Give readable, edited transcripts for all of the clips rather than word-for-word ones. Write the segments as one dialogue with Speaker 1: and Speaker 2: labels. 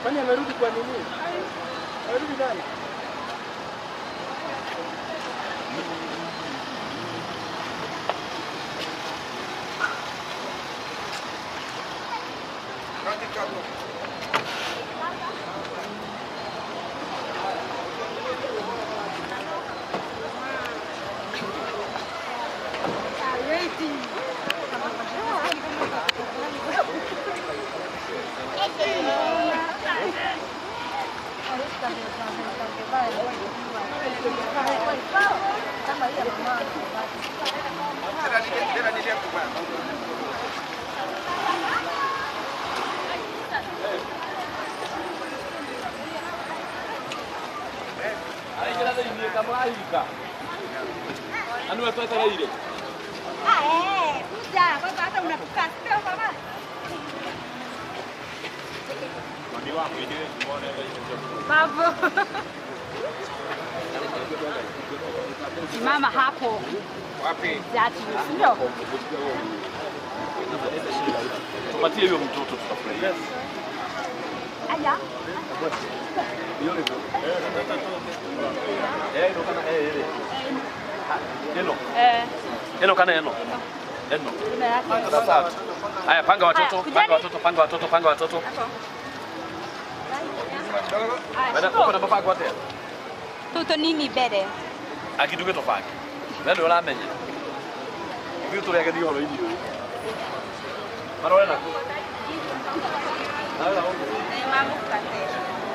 Speaker 1: Kwani amerudi kwa nini? Amerudi nani?
Speaker 2: Mama hapo. Wapi? Ndio.
Speaker 3: Tupatie hiyo mtoto tutafurahia.
Speaker 2: Aya.
Speaker 3: Eno. Eno kana eno. Eno. Sasa. Haya, panga watoto, panga watoto, panga watoto, panga watoto. Bada uko na baba kwa tena.
Speaker 2: Toto nini bere?
Speaker 3: Akiduge tofaki. Na ndio ramenya. Ndio turiaga ndio horo irio. Marore na. Nawe na.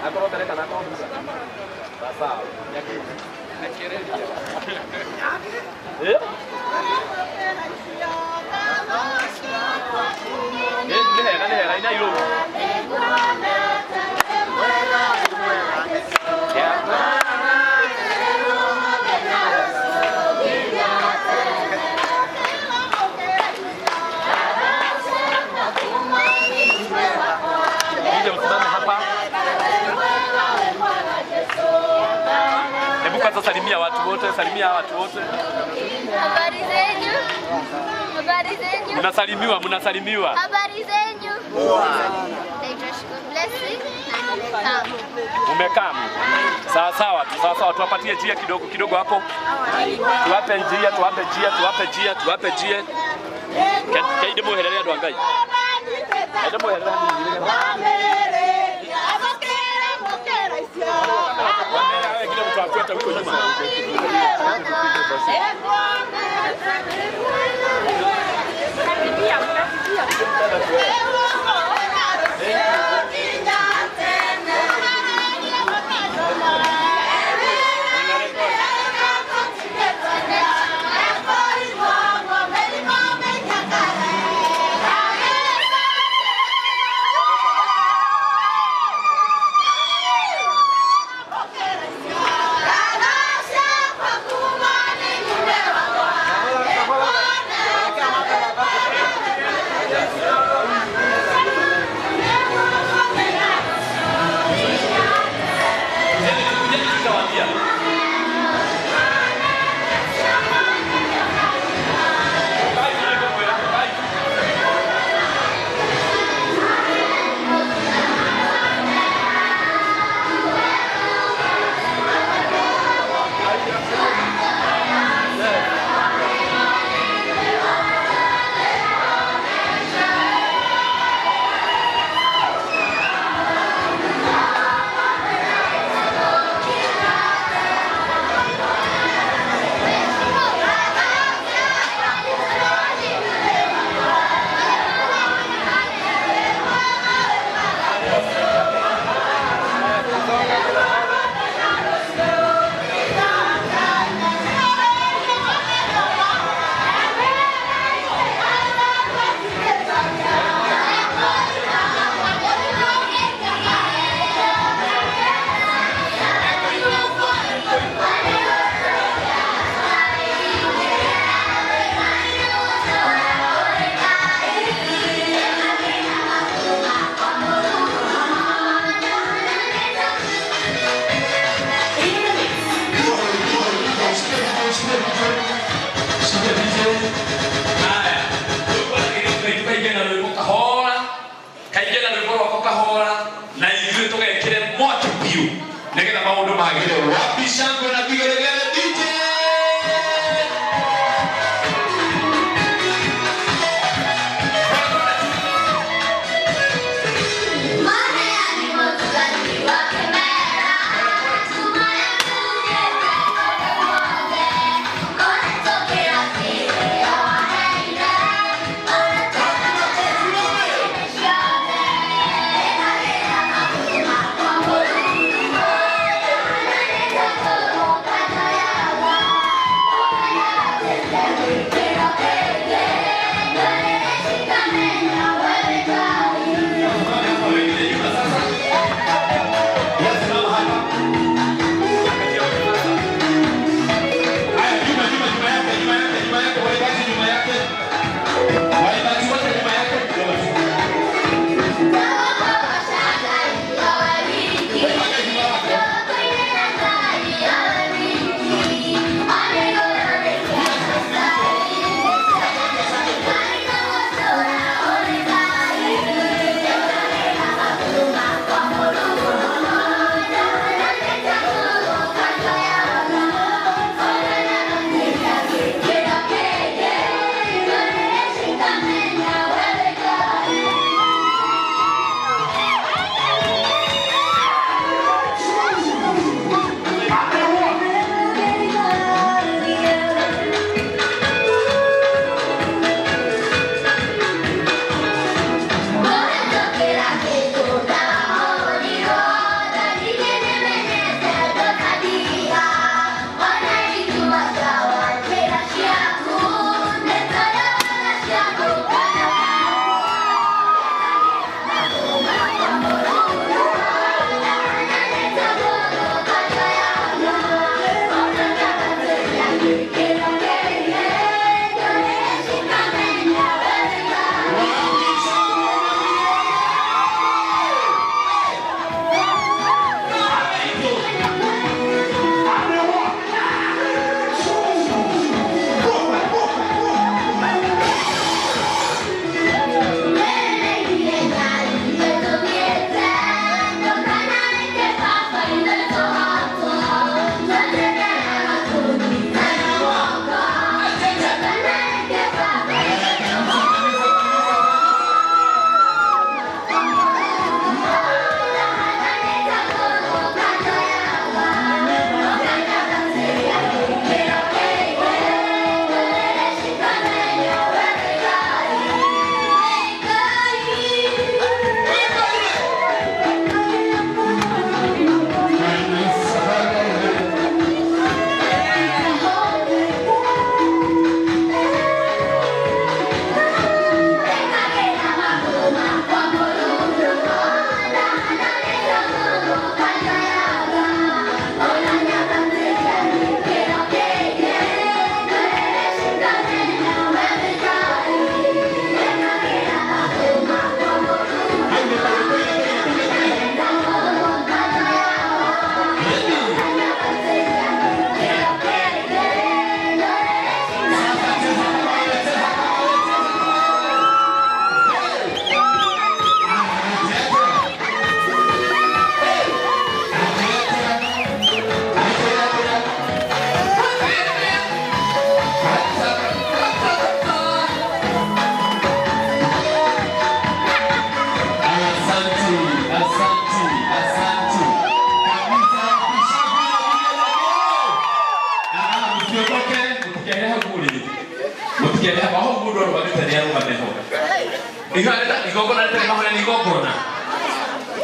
Speaker 3: Akorwo mbere kana akorwo thutha. Sasa, nyakireria. Eh? Nĩ hega nĩ hega ina irũrũ. Hebu kwanza salimia watu wote, salimia watu wote.
Speaker 4: Habari zenyu? Habari zenyu?
Speaker 3: Mnasalimiwa, mnasalimiwa.
Speaker 4: Habari zenyu? Naitwa Shukuru Blessing na nimekaa.
Speaker 3: Umekaa? Sawa sawa, sawa sawa, tuwapatie njia kidogo kidogo hapo. Tuwape njia, tuwape njia, tuwape njia, tuwape njia. Kaide muherere andu a Ngai. Kaide muherere hanini. Huko nyuma.
Speaker 5: Maundu magire wapi shangwe na vigelegele DJ.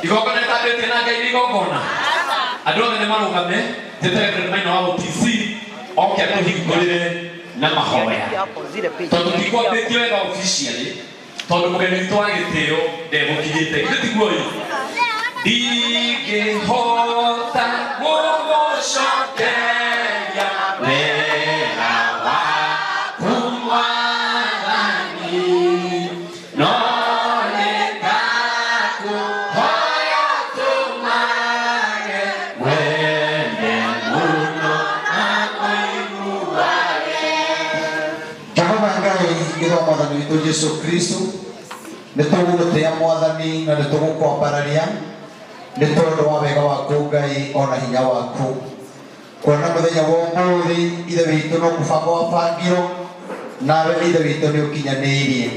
Speaker 5: Igongona rĩtambĩtie na Ngai nĩ igongona. Andũ othe nĩ marũgame njeterere maina wa OTC oke atũhingũrĩre na mahoya. Tondũ tikwambĩtio wega officially tondũ mũgeni witũ wa gĩtĩo ndegũkinyĩte. Githĩ tiguo ĩ? Ndingĩhota gũgũcokeria wega waku Mwathani, no nĩngakũhoya ũtũmage wende mũno na ũiguage.
Speaker 6: Jehova Ngai ithe wa Mwathani witũ Jesu Kristo, nĩ tũgũgũtĩĩa Mwathani na nĩ tũgũkwambararia Nĩ tondũ wa wega waku Ngai ona hinya waku. Kuona mũthenya wa ũmũthĩ ithe witũ no kũbanga wabangirwo nawe ithe witũ nĩ ũkinyanĩirie.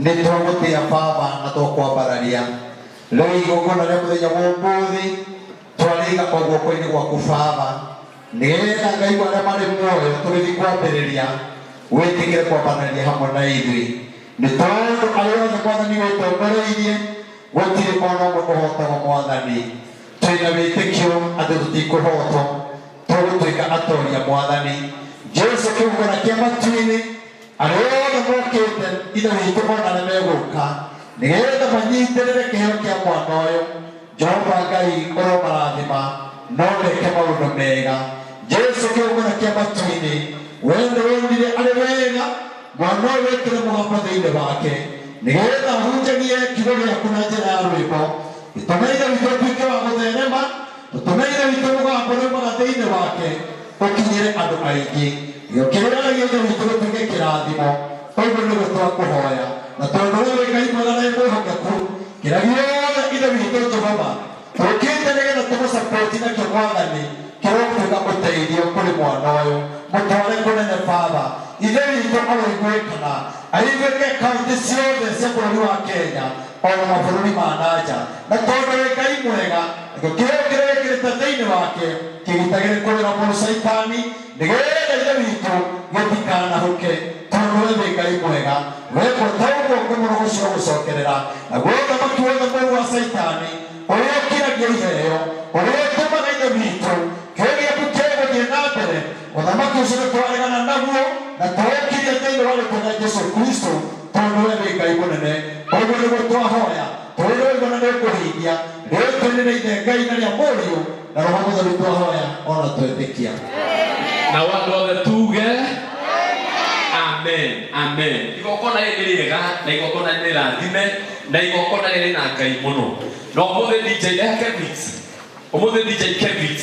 Speaker 6: Nĩ twagũtĩa Baba na twakwambararia. Rĩu igongona rĩa mũthenya wa ũmũthĩ twarĩiga o guoko-inĩ gwaku Baba, nĩgetha Ngai arĩa marĩ muoyo tũgĩthiĩ kwambĩrĩria wĩtĩkĩre kwambanĩria hamwe na ithuĩ. Nĩ tondũ arĩa othe Mwathani wĩtongoreirie gũtirĩ ona ũmwe ũhotagwo Mwathani. Twĩna wĩtĩkio atĩ tũtikũhotwo, tũgũtuĩka atoria Mwathani. Jesu kĩgongona kĩa matu-inĩ, arĩa othe mokĩte ithe witũ ona arĩa megũka, nĩgetha manyitĩrĩre kĩheo kĩa mwana ũyũ. Jehova Ngai ũromarathima no meke maũndũ mega. Jesu kĩgongona kĩa matu-inĩ, we nĩwonire arĩ wega mwana ũyũ wĩkĩre mũgambo thĩinĩ wake, nĩgetha ahunjagie kiugo gĩaku na njĩra ya rwĩmbo. Gĩtũme ithe witũ ũtuĩke wa gũtherema, tũtũme ithe witũ mũgambo ũrĩa umaga thĩinĩ wake ũkinyĩre andũ aingĩ. Gĩo kĩrĩa ithe witũ gĩtuĩke kĩrathimo. Ũguo nĩguo twakũhoya, na tondũ we wĩ Ngai mwega na wĩ mwĩhokeku, kĩrĩa gĩothe ithe witũ Jehova tũkĩte nĩgetha tũgũcapoti nakĩo Mwathani, kĩrogũtuĩka ũteithio kũrĩ mwana ũyũ. Mũtware kũnene Baba, ithe witũ aroiguĩkana, aiguĩke kaunti ciothe cia bũrũri wa Kenya ona mabũrũri ma nanja. Na tondũ wĩ Ngai mwega, nakĩo kĩheo kĩrĩa wĩkĩrĩte thĩinĩ wake kĩgitagĩre kũrĩra mũrũ Caitani, nĩgetha ithe witũ gĩtikanahũke, tondũ we wĩ Ngai mwega. Wekwo ta ũguo ngũmũrũ ũcio gũcokerera, naguo ũthamaki wothe mũũru wa Caitani ũrĩa ũkiragia iheo, ũrĩa ũtũmaga ithe witũ kĩheo gĩaku kĩgũthiĩ na mbere, ũthamaki ũcio nĩtwaregana naguo na tũũkirie thĩinĩ wa rĩĩtwa rĩa Jesũ Kristo, tondũ we wĩ Ngai mũnene. Ũguo nĩguo twahoya, tũrĩ rũigana nĩ ũkũhingia rĩĩtwa-inĩ rĩa Ithe Ngai na rĩa Mũriũ na Roho Mũtheru twahoya ona twetĩkia.
Speaker 5: Na andũ othe tuge amen, amen. Igongona rĩrĩ nĩ rĩega na igongona nĩ rĩrathime na igongona rĩrĩ na Ngai mũno. Na ũmũthĩ DJ Kevit, ũmũthĩ DJ Kevit,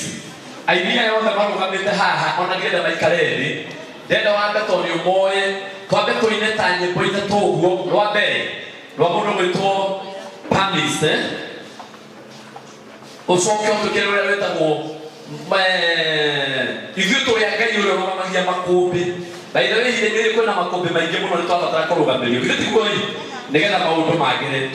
Speaker 5: aini aya othe marũgamĩte haha ona ngĩenda maikare thĩ, ndenda wambe tondũ nĩ ũmoĩ, twambe tũine ta nyĩmbo ithatũ ũguo. Rwa mbere rwa mũndũ gwĩtwo Pamis, ũcoke ũtũkĩre ũrĩa wĩtagwo ithuĩ tũrĩ a Ngai ũrĩa ũrũgamagia makũmbĩ. By the way, ihinda-inĩ rĩrĩ kwĩna makũmbĩ maingĩ mũno nĩ twabatara kũrũgamĩrio. Githĩ tiguo ĩ? Nĩgetha maũndũ magĩre.